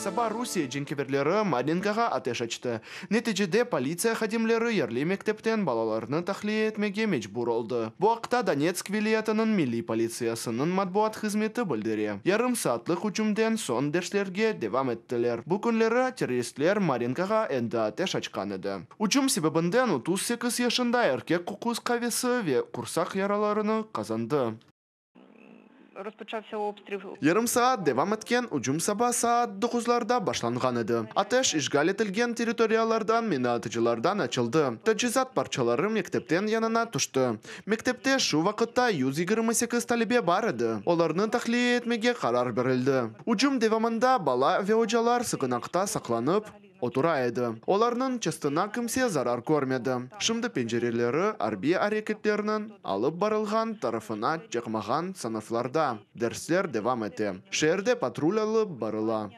Saba Rusiye cenkeverleri Marinkağa ateş açtı. Neticede politsiya hadimleri yerli mektepten balalarnı tahliye etmege mecbur oldı. Bu aqta Donetsk vilâyetiniñ milliy politsiyasınıñ matbuat hızmeti bildire. Yarım saatlıq ücümden soñ derslerge devam ettiler. Bu künleri terroristler Marinkağa endi ateş açqan edi. Ücüm sebebinden 38 yaşında erkek köküs qafesi ve qursaq yaralarını qazandı. Розпочався обстріл. Yarım saat devam etken ücüm saba saat doquzlarda başlanğan edi. Ateş işğal etilgen territoriyalardan minaatıcılardan açıldı. Tecizat parçaları mektepten yanına tüşti. Mektepte şu vaqıtta 128 talebe bar edi. Olarnı tahliye etmege qarar berildi. Ücüm devamında bala ve ocalar sığınaqta saqlanıp otura edi. Olarnıñ çestine kimse zarar körmedi. Şimdi pencereleri arbiy areketlerniñ alıp barılğan tarafına çıqmağan sınıflarda dersler devam ete. Şeerde patrul alıp barıla.